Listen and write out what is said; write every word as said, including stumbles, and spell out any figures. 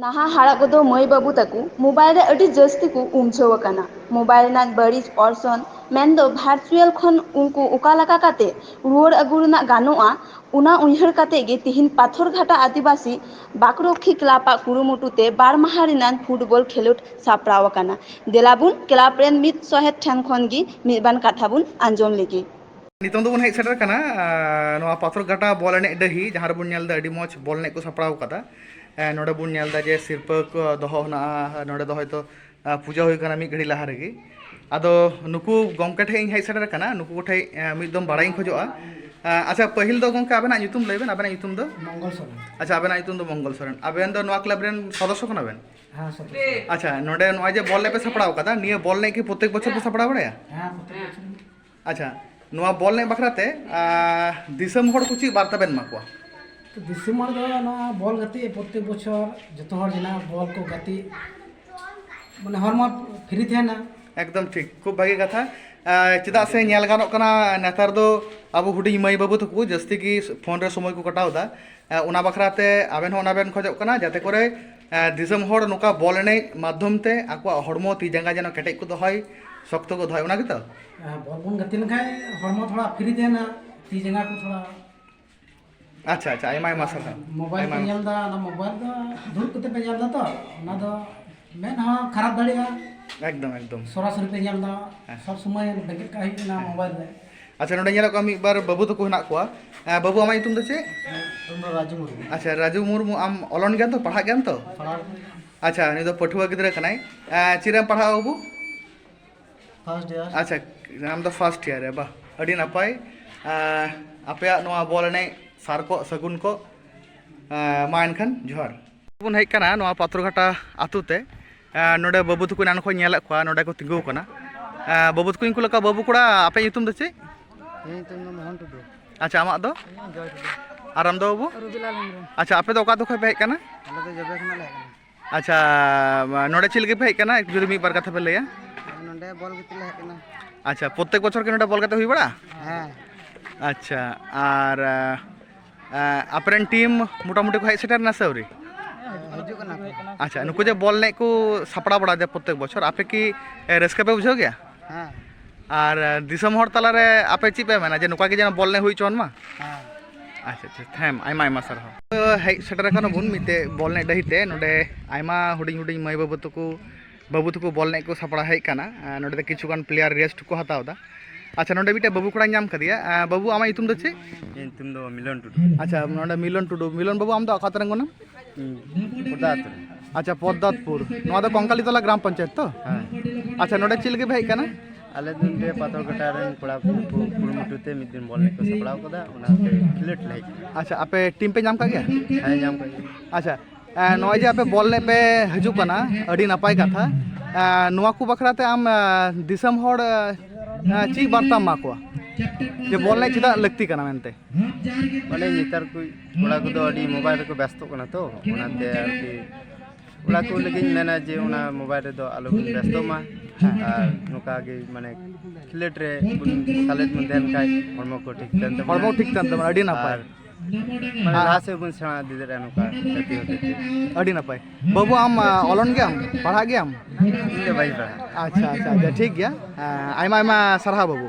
ᱱᱟᱦᱟᱜ ᱦᱟᱨᱟ ᱠᱚᱫᱚ ᱢᱟᱹᱭ ᱵᱟᱹᱵᱩ ᱛᱟᱠᱚ ᱢᱳᱵᱟᱭᱤᱞ ᱨᱮ ᱟᱹᱰᱤ ᱡᱟᱹᱥᱛᱤ ᱠᱚ ᱩᱢᱡᱷᱟᱹᱣ ᱟᱠᱟᱱᱟ᱾ ᱢᱳᱵᱟᱭᱤᱞ ᱨᱮᱱᱟᱜ ᱵᱟᱹᱲᱤᱡ ᱚᱨᱥᱚᱝ ᱢᱮᱱᱫᱚ ᱵᱷᱟᱨᱪᱩᱣᱟᱞ ᱠᱷᱚᱱ ᱩᱱᱠᱩ ᱚᱠᱟ ᱞᱮᱠᱟ ᱠᱟᱛᱮ ᱨᱩᱣᱟᱹᱲ ᱟᱹᱜᱩ ᱨᱮᱱᱟᱜ ᱜᱟᱱᱚᱜᱼᱟ, ᱚᱱᱟ ᱩᱭᱦᱟᱹᱨ ᱠᱟᱛᱮ ᱜᱮ ᱛᱤᱦᱤᱧ ᱯᱟᱛᱷᱚᱨᱜᱷᱟᱴᱟ ᱟᱹᱫᱤᱵᱟᱹᱥᱤ ᱵᱟᱠᱨᱚᱠᱠᱷᱤ ᱠᱞᱟᱵᱽ ᱟᱜ ᱠᱩᱨᱩᱢᱩᱴᱩ ᱛᱮ ᱵᱟᱨ ᱢᱟᱦᱟ ᱨᱮᱱᱟᱜ ᱯᱷᱩᱴᱵᱚᱞ ᱠᱷᱮᱞᱳᱰ ᱥᱟᱯᱲᱟᱣ ᱟᱠᱟᱱᱟ᱾ ᱫᱮᱞᱟᱵᱚᱱ ᱠᱞᱟᱵᱽ ᱨᱮᱱ ᱢᱤᱫ ᱥᱚᱦᱮᱫ ᱴᱷᱮᱱ ᱠᱷᱚᱱ ᱜᱮ ᱢᱤᱫ ᱵᱟᱨ ᱠᱟᱛᱷᱟ ᱵᱚᱱ ᱟᱸᱡᱚᱢ ᱞᱮᱜᱮ᱾ ᱱᱤᱛᱚᱝ ᱫᱚᱵᱚᱱ ᱦᱮᱡ ᱥᱮᱴᱮᱨ ᱠᱟᱱᱟ, ᱟᱸ, ᱱᱚᱣᱟ ᱯᱟᱛᱷᱚᱨᱜᱷᱟᱴᱟ ᱵᱚᱞ ᱮᱱᱮᱡ ᱰᱟᱹᱦᱤ, ᱡᱟᱦᱟᱸ ᱨᱮᱵᱚᱱ ᱧᱮᱞ ᱮᱫᱟ ᱟᱹᱰᱤ ᱢᱚᱡᱽ ᱵᱚᱞ ᱮᱱᱮᱡ ᱠᱚ ᱥᱟᱯᱲᱟᱣ ᱠᱟᱫᱟ᱾ ᱮᱸ, ᱱᱚᱰᱮ ᱵᱚᱱ ᱧᱮᱞ ᱮᱫᱟ ᱡᱮ ᱥᱤᱨᱯᱟᱹ ᱠᱚ ᱫᱚᱦᱚ ᱦᱮᱱᱟᱜᱼᱟ, ᱱᱚᱰᱮ ᱫᱚ ᱦᱚᱭᱛᱳ, ᱟᱸ, ᱯᱩᱡᱟᱹ ᱦᱩᱭ ᱠᱟᱱᱟ ᱢᱤᱫ ᱜᱷᱟᱹᱲᱤ ᱞᱟᱦᱟ ᱨᱮᱜᱮ᱾ ᱟᱫᱚ ᱱᱩᱠᱩ ᱜᱚᱢᱠᱮ ᱴᱷᱮᱱ ᱤᱧ ᱦᱮᱡ ᱥᱮᱴᱮᱨ ᱠᱟᱱᱟ, ᱱᱩᱠᱩ ᱠᱚᱴᱷᱮᱱ, ᱮᱸ, ᱢᱤᱫ ᱫᱚᱢ ᱵᱟᱲᱟᱭ ᱤᱧ ᱠᱷᱚᱡᱚᱜᱼᱟ᱾ ᱮᱸ, ᱟᱪᱪᱷᱟ, ᱯᱟᱹᱦᱤᱞ ᱫᱚ ᱜᱚᱢᱠᱮ ᱟᱵᱮᱱᱟᱜ ᱧᱩᱛᱩᱢ ᱞᱟᱹᱭ ᱵᱮᱱ, ᱟᱵᱮᱱᱟᱜ ᱧᱩᱛᱩᱢ ᱫᱚ? ᱢᱚᱝᱜᱚᱞ ᱥᱚᱨᱮᱱ᱾ ᱟᱪᱪᱷᱟ, ᱟᱵᱮᱱᱟᱜ ᱧᱩᱛᱩᱢ ᱫᱚ ᱢᱚᱝᱜᱚᱞ ᱥᱚᱨᱮᱱ᱾ ᱟᱵᱮᱱ ᱫᱚ ᱱᱚᱣᱟ ᱠᱞᱟᱵᱽ ᱨᱮᱱ ᱥᱚᱫᱚᱥᱥᱚ ᱠᱟᱱᱟ ᱵᱮᱱ? ᱦᱮᱸ, ᱥᱚᱫᱚᱥᱥᱚ᱾ ᱟᱪᱪᱷᱟ, ᱱᱚᱰᱮ ᱱᱚᱜᱼᱚᱭ ᱡᱮ ᱵᱚᱞ ᱮᱱᱮᱡ ᱯᱮ ᱥᱟᱯᱲᱟᱣ ᱠᱟᱫᱟ, ᱱᱤᱭᱟᱹ ᱵᱚᱞ ᱮᱱᱮᱡ ᱠᱤ ᱯᱨᱚᱛᱮᱠ ᱵᱚᱪᱷᱚᱨ ᱯᱮ ᱥᱟᱯᱲᱟᱣ ᱵᱟᱲᱟᱭᱟ? ᱦᱮᱸ, ᱯᱨᱚᱛᱮᱠ ᱵᱚᱪᱷᱚᱨ ᱜᱮ᱾ ᱟᱪᱪᱷᱟ, ᱱᱚᱣᱟ ᱵᱚᱞ ᱮᱱᱮᱡ ᱵᱟᱠᱷᱨᱟ ᱛᱮ, ᱟᱸ, ᱫᱤᱥᱚᱢ ᱦᱚᱲ ᱠᱚ ᱪᱮᱫ ᱵᱟᱨᱛᱟ ᱵᱮᱱ ᱮᱢᱟ ᱠᱚᱣᱟ? ᱛᱚ, ᱫᱤᱥᱚᱢ ᱦᱚᱲ ᱫᱚ ᱱᱚᱣᱟ ᱵᱚᱞ ᱜᱟᱛᱮᱜ ᱯᱨᱚᱛᱮᱠ ᱵᱚᱪᱷᱚᱨ ᱡᱚᱛᱚ ᱦᱚᱲ ᱡᱮᱱᱟ ᱵᱚᱞ ᱠᱚ ᱜᱟᱛᱮᱜ, ᱢᱟᱱᱮ ᱦᱚᱲᱢᱚ ᱯᱷᱨᱤ ᱛᱟᱦᱮᱱᱟ᱾ ᱮᱠᱫᱚᱢ ᱴᱷᱤᱠ, ᱠᱷᱩᱵ ᱵᱷᱟᱜᱮ ᱠᱟᱛᱷᱟ᱾ ᱟᱸ, ᱪᱮᱫᱟᱜ ᱥᱮ ᱧᱮᱞ ᱜᱟᱱᱚᱜ ᱠᱟᱱᱟ, ᱱᱮᱛᱟᱨ ᱫᱚ ᱟᱵᱚ ᱦᱩᱰᱤᱧ ᱢᱟᱹᱭ ᱵᱟᱹᱵᱩ ᱛᱟᱠᱚ ᱡᱟᱹᱥᱛᱤ ᱜᱮ ᱯᱷᱳᱱ ᱨᱮ ᱥᱚᱢᱚᱭ ᱠᱚ ᱠᱟᱴᱟᱣ ᱮᱫᱟ᱾ ᱮ, ᱚᱱᱟ ᱵᱟᱠᱷᱨᱟ ᱛᱮ ᱟᱵᱮᱱ ᱦᱚᱸ ᱚᱱᱟ ᱵᱮᱱ ᱠᱷᱚᱡᱚᱜ ᱠᱟᱱᱟ, ᱡᱟᱛᱮ ᱠᱚᱨᱮ, ᱮ, ᱫᱤᱥᱚᱢ ᱦᱚᱲ ᱱᱚᱝᱠᱟ ᱵᱚᱞ ᱮᱱᱮᱡ ᱢᱟᱫᱽᱫᱷᱚᱢ ᱛᱮ ᱟᱠᱚᱣᱟᱜ ᱦᱚᱲᱢᱚ ᱛᱤ ᱡᱟᱸᱜᱟ ᱡᱮᱱᱚ ᱠᱮᱴᱮᱡ ᱠᱚ ᱫᱚᱦᱚᱭ, ᱥᱚᱠᱛᱚ ᱠᱚ ᱫᱚᱦᱚᱭ, ᱚᱱᱟ ᱜᱮᱛᱚ? ᱦᱮᱸ, ᱵᱚᱞ ᱵᱚᱱ ᱜᱟᱛᱮ ᱞᱮᱱᱠᱷᱟᱱ ᱦᱚᱲᱢᱚ ᱛᱷᱚᱲᱟ ᱯᱷᱨᱤ ᱛᱟᱦᱮᱱᱟ, ᱛᱤ ᱡᱟᱸᱜᱟ ᱠᱚ ᱛᱷᱚᱲᱟ᱾ ᱟᱪᱪᱷᱟ, ᱟᱪᱪᱷᱟ, ᱟᱭᱢᱟ ᱟᱭᱢᱟ ᱥᱟᱨᱦᱟᱣ᱾ ᱢᱳᱵᱟᱭᱤᱞ ᱟᱭᱢᱟ ᱯᱮ ᱟᱭᱢᱟ ᱧᱮᱞ ᱮᱫᱟ, ᱚᱱᱟ ᱢᱳᱵᱟᱭᱤᱞ ᱫᱚ ᱫᱩᱲᱩᱵ ᱠᱟᱛᱮ ᱯᱮ ᱧᱮᱞ ᱮᱫᱟ ᱛᱚ, ᱚᱱᱟ ᱫᱚ ᱢᱮᱫ ᱦᱚᱸ ᱠᱷᱟᱨᱟᱯ ᱫᱟᱲᱮᱭᱟᱜᱼᱟ᱾ ᱮᱠᱫᱚᱢ, ᱮᱠᱫᱚᱢ᱾ ᱥᱚᱨᱟᱥᱚᱨᱤ ᱯᱮ ᱧᱮᱞ ᱮᱫᱟ, ᱦᱮᱸ᱾ ᱥᱚᱵ ᱥᱚᱢᱚᱭ ᱵᱮᱸᱜᱮᱫ ᱠᱟᱜ ᱦᱩᱭᱩᱜ ᱠᱟᱱᱟ ᱦᱮᱸ᱾ ᱢᱳᱵᱟᱭᱤᱞ ᱨᱮ᱾ ᱟᱪᱪᱷᱟ, ᱱᱚᱰᱮ ᱧᱮᱞᱚᱜ ᱠᱟᱱᱟ ᱢᱤᱫ ᱵᱟᱨ ᱵᱟᱹᱵᱩ ᱛᱟᱠᱚ ᱦᱮᱱᱟᱜ ᱠᱚᱣᱟ᱾ ᱮᱸ, ᱵᱟᱹᱵᱩ, ᱟᱢᱟᱜ ᱧᱩᱛᱩᱢ ᱫᱚ ᱪᱮᱫ? ᱤᱧ ᱫᱚ ᱨᱟᱡᱩ ᱢᱩᱨᱢᱩ᱾ ᱟᱪᱪᱷᱟ, ᱨᱟᱡᱩ ᱢᱩᱨᱢᱩ, ᱟᱢ ᱚᱞᱚᱱ ᱜᱮᱭᱟᱢ ᱛᱚ, ᱯᱟᱲᱦᱟᱜ ᱜᱮᱭᱟᱢ ᱛᱚ? ᱯᱟᱲᱦᱟᱣ᱾ ᱟᱪᱪᱷᱟ, ᱱᱩᱭ ᱫᱚ ᱯᱟᱹᱴᱷᱩᱣᱟᱹ ᱜᱤᱫᱽᱨᱟᱹ ᱠᱟᱱᱟᱭ᱾ ᱮᱸ, ᱪᱮᱫ ᱨᱮᱢ ᱯᱟᱲᱦᱟᱜᱼᱟ ᱵᱟᱹᱵᱩ? First year. ᱟᱪᱪᱷᱟ, ᱟᱢ ᱫᱚ ᱯᱷᱟᱥᱴ ᱤᱭᱟᱨ ᱨᱮ, ᱵᱟᱦ, ᱟᱹᱰᱤ ᱱᱟᱯᱟᱭ᱾ ᱮᱸ, ᱟᱯᱮᱭᱟᱜ ᱱᱚᱣᱟ ᱵᱚᱞ ᱮᱱᱮᱡ ᱥᱟᱨ ᱠᱚ ᱥᱟᱹᱜᱩᱱ ᱠᱚ᱾ ᱮᱸ, ᱢᱟ ᱮᱱᱠᱷᱟᱱ ᱡᱚᱦᱟᱨ᱾ ᱵᱚᱱ ᱦᱮᱡ ᱠᱟᱱᱟ ᱱᱚᱣᱟ ᱯᱟᱛᱷᱚᱨᱜᱷᱟᱴᱟ ᱟᱹᱛᱩ ᱛᱮ᱾ ᱮᱸ, ᱱᱚᱰᱮ ᱵᱟᱹᱵᱩ ᱛᱟᱠᱚ ᱮᱱᱟᱱ ᱠᱷᱚᱱ ᱧᱮᱞᱮᱫ ᱠᱚᱣᱟ, ᱱᱚᱰᱮ ᱠᱚ ᱛᱤᱸᱜᱩ ᱟᱠᱟᱱᱟ᱾ ᱮᱸ, ᱵᱟᱹᱵᱩ ᱛᱟᱠᱚᱧ ᱠᱩᱞ ᱟᱠᱟᱫ, ᱵᱟᱹᱵᱩ ᱠᱚᱲᱟ, ᱟᱯᱮᱭᱟᱜ ᱧᱩᱛᱩᱢ ᱫᱚ ᱪᱮᱫ? ᱤᱧᱟᱹᱜ ᱧᱩᱛᱩᱢ ᱫᱚ ᱢᱳᱦᱚᱱ ᱴᱩᱰᱩ᱾ ᱟᱪᱪᱷᱟ, ᱟᱢᱟᱜ ᱫᱚ? ᱤᱧᱟᱹᱜ ᱡᱚᱭ ᱴᱩᱰᱩ᱾ ᱟᱨ ᱟᱢ ᱫᱚ ᱵᱟᱹᱵᱩ? ᱨᱩᱵᱤᱞᱟᱞ ᱦᱮᱢᱵᱨᱚᱢ᱾ ᱟᱪᱪᱷᱟ, ᱟᱯᱮ ᱫᱚ ᱚᱠᱟ ᱟᱹᱛᱩ ᱠᱷᱚᱱ ᱯᱮ ᱦᱮᱡ ᱟᱠᱟᱱᱟ? ᱟᱞᱮ ᱫᱚ ᱡᱚᱵᱮ ᱠᱷᱚᱱᱟᱜ ᱞᱮ ᱦᱮᱡ ᱟᱠᱟᱱᱟ᱾ ᱟᱪᱪᱷᱟ, ᱱᱚᱰᱮ ᱪᱮᱫ ᱞᱟᱹᱜᱤᱫ ᱯᱮ ᱦᱮᱡ ᱟᱠᱟᱱᱟ? ᱡᱩᱫᱤ ᱢᱤᱫ ᱵᱟᱨ ᱠᱟᱛᱷᱟ ᱯᱮ ᱞᱟᱹᱭᱟ᱾ ᱱᱚᱰᱮ ᱵᱚᱞ ᱜᱟᱛᱮᱜ ᱞᱮ ᱦᱮᱡ ᱟᱠᱟᱱᱟ᱾ ᱟᱪᱪᱷᱟ, ᱯᱨᱚᱛᱮᱠ ᱵᱚᱪᱷᱚᱨ ᱜᱮ ᱱᱚᱰᱮ ᱵᱚᱞ ᱜᱟᱛᱮ ᱦᱩᱭ ᱵᱟᱲᱟᱜᱼᱟ? ᱦᱮᱸ᱾ ᱟᱪᱪᱷᱟ, ᱟᱨ, ᱟᱸ, ᱟᱯᱮ ᱨᱮᱱ ᱴᱤᱢ ᱢᱚᱴᱟᱢᱩᱴᱤ ᱠᱚ ᱦᱮᱡ ᱥᱮᱴᱮᱨ ᱮᱱᱟ ᱥᱮ ᱟᱹᱣᱨᱤ? ᱦᱤᱡᱩᱜ ᱠᱟᱱᱟ ᱠᱚ᱾ ᱟᱪᱪᱷᱟ, ᱱᱩᱠᱩ ᱡᱮ ᱵᱚᱞ ᱮᱱᱮᱡ ᱠᱚ ᱥᱟᱯᱲᱟᱣ ᱵᱟᱲᱟᱭ ᱫᱟ ᱯᱨᱚᱛᱮᱠ ᱵᱚᱪᱷᱚᱨ, ᱟᱯᱮ ᱠᱤ, ᱮ, ᱨᱟᱹᱥᱠᱟᱹ ᱯᱮ ᱵᱩᱡᱷᱟᱹᱣ ᱜᱮᱭᱟ? ᱦᱮᱸ᱾ ᱟᱨ, ᱮ, ᱫᱤᱥᱚᱢ ᱦᱚᱲ ᱛᱟᱞᱟᱨᱮ ᱟᱯᱮ ᱪᱮᱫ ᱯᱮ ᱢᱮᱱᱟ ᱡᱮ ᱱᱚᱝᱠᱟ ᱜᱮ ᱡᱮᱱᱚ ᱵᱚᱞ ᱮᱱᱮᱡ ᱦᱩᱭ ᱦᱚᱪᱚᱣᱟᱱ ᱢᱟ? ᱦᱮᱸ᱾ ᱟᱪᱪᱷᱟ, ᱟᱪᱪᱷᱟ, ᱦᱮᱸ, ᱟᱭᱢᱟ, ᱟᱭᱢᱟ ᱥᱟᱨᱦᱟᱣ᱾ ᱛᱚ, ᱦᱮᱡ ᱥᱮᱴᱮᱨ ᱟᱠᱟᱱᱟ ᱵᱚᱱ ᱢᱤᱫᱴᱮᱡ ᱵᱚᱞ ᱮᱱᱮᱡ ᱰᱟᱹᱦᱤ ᱛᱮ᱾ ᱱᱚᱰᱮ ᱟᱭᱢᱟ ᱦᱩᱰᱤᱧ ᱦᱩᱰᱤᱧ ᱢᱟᱹᱭ ᱵᱟᱹᱵᱩ ᱛᱟᱠᱚ, ᱵᱟᱹᱵᱩ ᱛᱟᱠᱚ ᱵᱚᱞ ᱮᱱᱮᱡ ᱠᱚ ᱥᱟᱯᱲᱟᱣ ᱦᱮᱡ ᱠᱟᱱᱟ᱾ ᱟᱨ ᱱᱚᱰᱮ ᱫᱚ ᱠᱤᱪᱷᱩ ᱜᱟᱱ player rest ᱠᱚ ᱦᱟᱛᱟᱣ ᱮᱫᱟ᱾ ᱟᱪᱪᱷᱟ, ᱱᱚᱰᱮ ᱢᱤᱫᱴᱮᱡ ᱵᱟᱹᱵᱩ ᱠᱚᱲᱟᱧ ᱧᱟᱢ ᱠᱟᱫᱮᱭᱟ᱾ ᱟᱨ ᱵᱟᱹᱵᱩ, ᱟᱢᱟᱜ ᱧᱩᱛᱩᱢ ᱫᱚ ᱪᱮᱫ? ᱤᱧᱟᱹᱜ ᱧᱩᱛᱩᱢ ᱫᱚ ᱢᱤᱞᱚᱱ ᱴᱩᱰᱩ᱾ ᱟᱪᱪᱷᱟ, ᱱᱚᱰᱮ ᱢᱤᱞᱚᱱ ᱴᱩᱰᱩ᱾ ᱢᱤᱞᱚᱱ ᱵᱟᱹᱵᱩ, ᱟᱢ ᱫᱚ ᱚᱠᱟ ᱟᱹᱛᱩ ᱨᱮᱱ ᱠᱟᱱᱟᱢ? ᱤᱧ ᱯᱚᱫᱟᱛ ᱨᱮ᱾ ᱟᱪᱪᱷᱟ, ᱯᱚᱫᱫᱟᱛᱯᱩᱨ᱾ ᱱᱚᱣᱟ ᱫᱚ ᱠᱚᱝᱠᱟᱞᱤᱛᱚᱞᱟ ᱜᱨᱟᱢ ᱯᱚᱧᱪᱟᱭᱮᱛ ᱛᱚ? ᱦᱮᱸ᱾ ᱟᱪᱪᱷᱟ, ᱱᱚᱰᱮ ᱪᱮᱫ ᱞᱟᱹᱜᱤᱫ ᱯᱮ ᱦᱮᱡ ᱟᱠᱟᱱᱟ? ᱟᱞᱮ ᱫᱚ ᱱᱚᱰᱮ ᱯᱟᱛᱷᱚᱨ ᱠᱟᱴᱟ ᱨᱮᱱ ᱠᱚᱲᱟ ᱠᱚ ᱠᱩᱨᱩᱢᱩᱴᱩ ᱛᱮ ᱢᱤᱫ ᱫᱤᱱ ᱵᱚᱞ ᱮᱱᱮᱡ ᱠᱚ ᱥᱟᱯᱲᱟᱣ ᱠᱟᱫᱟ, ᱚᱱᱟᱛᱮ ᱠᱷᱮᱞᱳᱰ ᱞᱮ ᱦᱮᱡ ᱟᱠᱟᱱᱟ᱾ ᱟᱪᱪᱷᱟ, ᱟᱯᱮ ᱴᱤᱢ ᱯᱮ ᱧᱟᱢ ᱠᱟᱜ ᱜᱮᱭᱟ? ᱦᱮᱸ, ᱧᱟᱢ ᱠᱟᱜ ᱜᱮᱭᱟ᱾ ᱟᱪᱪᱷᱟ, ᱮ, ᱱᱚᱜᱼᱚᱭ ᱡᱮ ᱟᱯᱮ ᱵᱚᱞ ᱮᱱᱮᱡ ᱯᱮ ᱦᱤᱡᱩᱜ ᱠᱟᱱᱟ, ᱟᱹᱰᱤ ᱱᱟᱯᱟᱭ ᱠᱟᱛᱷᱟ᱾ ᱮ, ᱱᱚᱣᱟ ᱠᱚ ᱵᱟᱠᱷᱨᱟ ᱛᱮ ᱟᱢ, ᱮ, ᱫᱤᱥᱚᱢ ᱦᱚᱲ, ᱮ, ᱮ, ᱪᱮᱫ ᱵᱟᱨᱛᱟᱢ ᱮᱢᱟ ᱠᱚᱣᱟ ᱡᱮ ᱵᱚᱞ ᱮᱱᱮᱡ ᱪᱮᱫᱟᱜ ᱞᱟᱹᱠᱛᱤ ᱠᱟᱱᱟ ᱢᱮᱱᱛᱮ? ᱢᱟᱱᱮ ᱱᱮᱛᱟᱨ ᱠᱚ ᱠᱚᱲᱟ ᱠᱚᱫᱚ ᱟᱹᱰᱤ ᱢᱳᱵᱟᱭᱤᱞ ᱨᱮᱠᱚ ᱵᱮᱥᱛᱚᱜ ᱠᱟᱱᱟ ᱛᱚ, ᱚᱱᱟᱛᱮ ᱟᱨᱠᱤ ᱚᱱᱟ ᱠᱚ ᱞᱟᱹᱜᱤᱫ ᱤᱧ ᱢᱮᱱᱟ ᱡᱮ ᱚᱱᱟ ᱢᱳᱵᱟᱭᱤᱞ ᱨᱮᱫᱚ ᱟᱞᱚ ᱵᱚᱱ ᱵᱮᱥᱛᱚᱜ ᱢᱟ᱾ ᱦᱮᱸ᱾ ᱟᱨ ᱱᱚᱝᱠᱟ ᱜᱮ ᱢᱟᱱᱮ ᱠᱷᱮᱞᱳᱰ ᱨᱮ ᱵᱚᱱ ᱥᱮᱞᱮᱫ ᱵᱚᱱ ᱛᱟᱦᱮᱱ ᱠᱷᱟᱡ ᱦᱚᱲᱢᱚ ᱠᱚ ᱴᱷᱤᱠ ᱛᱟᱦᱮᱱ ᱛᱟᱵᱚᱱᱟ᱾ ᱦᱚᱲᱢᱚ ᱴᱷᱤᱠ ᱛᱟᱦᱮᱱ ᱛᱟᱵᱚᱱᱟ, ᱟᱹᱰᱤ ᱱᱟᱯᱟᱭ᱾ ᱟᱨ ᱢᱟᱱᱮ ᱟᱨ ᱞᱟᱦᱟ ᱥᱮᱫ ᱵᱚᱱ ᱥᱮᱬᱟ ᱤᱫᱤ ᱫᱟᱲᱮᱭᱟᱜᱼᱟ ᱱᱚᱝᱠᱟ ᱜᱟᱛᱮ ᱦᱚᱛᱮ ᱛᱮ᱾ ᱟᱹᱰᱤ ᱱᱟᱯᱟᱭ᱾ ᱵᱟᱹᱵᱩ, ᱟᱢ, ᱟ, ᱚᱞᱚᱱ ᱜᱮᱭᱟᱢ, ᱯᱟᱲᱦᱟᱜ ᱜᱮᱭᱟᱢ? ᱤᱧ ᱫᱚ ᱵᱟᱹᱧ ᱯᱟᱲᱦᱟᱜᱼᱟ᱾ ᱟᱪᱪᱷᱟ, ᱟᱪᱪᱷᱟ, ᱟᱪᱪᱷᱟ, ᱴᱷᱤᱠ ᱜᱮᱭᱟ᱾ ᱟ, ᱟᱭᱢᱟ, ᱟᱭᱢᱟ ᱥᱟᱨᱦᱟᱣ ᱵᱟᱹᱵᱩ᱾